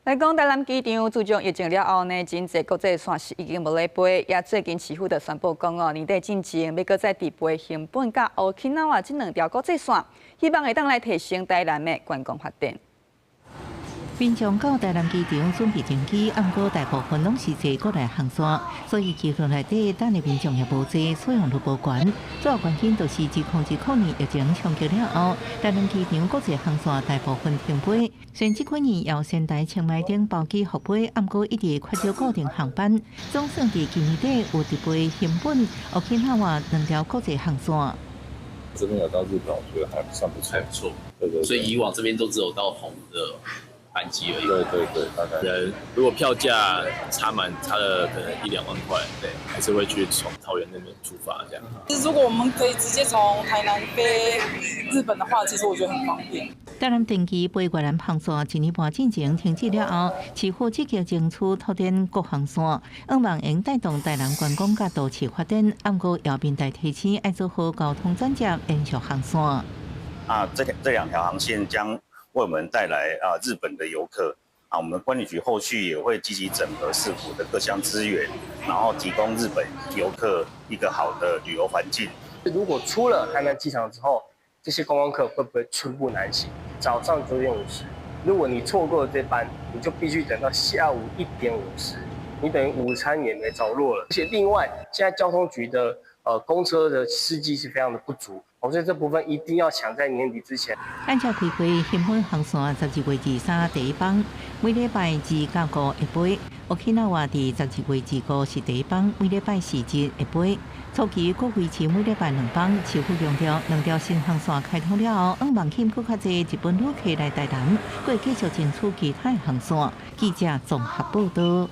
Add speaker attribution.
Speaker 1: 來講台南機場，自從疫情了後呢，真濟國際線是已經無咧飛，也最近市府就宣布講哦，年底進前欲閣再直飛熊本佮 Okinawa 這兩條國際線，希望會當來提升台南的觀光發展。
Speaker 2: 民眾到台南機場準備登機，毋過大部分攏是坐國內航線，所以機場內底等的民眾也無濟，使用率無懸。主要原因就是2020年疫情衝擊了後，台南機場國際航線大部分停飛。雖然這幾年有仙台、清邁等包機復飛，毋過一直缺少固定航班。總算佇今年底有直飛熊本、Okinawa 兩條國際航線。
Speaker 3: 這邊有到日本，我覺得還算不錯，
Speaker 4: 還不錯。
Speaker 3: 對對對。
Speaker 4: 所以以往這邊都只有到澎湖的班機而已。
Speaker 3: 對對對，大概。
Speaker 4: 人如果票價差蠻差了可能一兩萬塊，對，還是會去從桃園那邊出發這樣。
Speaker 5: 如果我們可以直接從台南飛日本的話，其實我覺得很方便。
Speaker 2: 台南定期飛越南航線一年半進前停止了後，市府積極爭取拓展國航線，向望會帶動台南觀光佮都市發展。毋過姚明代提醒，愛做好交通轉接，延續航線。
Speaker 6: 啊，這兩條航線將為我們帶來啊日本的遊客啊，我們觀旅局後續也會積極整合市府的各項資源，然後提供日本遊客一個好的旅遊環境。
Speaker 7: 如果出了台南機場之後，這些觀光客會不會寸步難行？早上9點50，如果你錯過了這班，你就必須等到下午1點50，你等於午餐也沒着落了。而且另外，現在交通局的公車的司機是非常的不足，所以這部分一定要搶在年底之前。
Speaker 2: 按照規劃，熊本航線12月23第一班，每禮拜二佮五會飛；Okinawa佇12月25是第一班，每禮拜四日會飛。初期閣維持每禮拜兩班，市府強調兩條新航線開通了後，向望吸引閣較濟日本旅客來台南，閣會繼續爭取其他航線。記者綜合報道。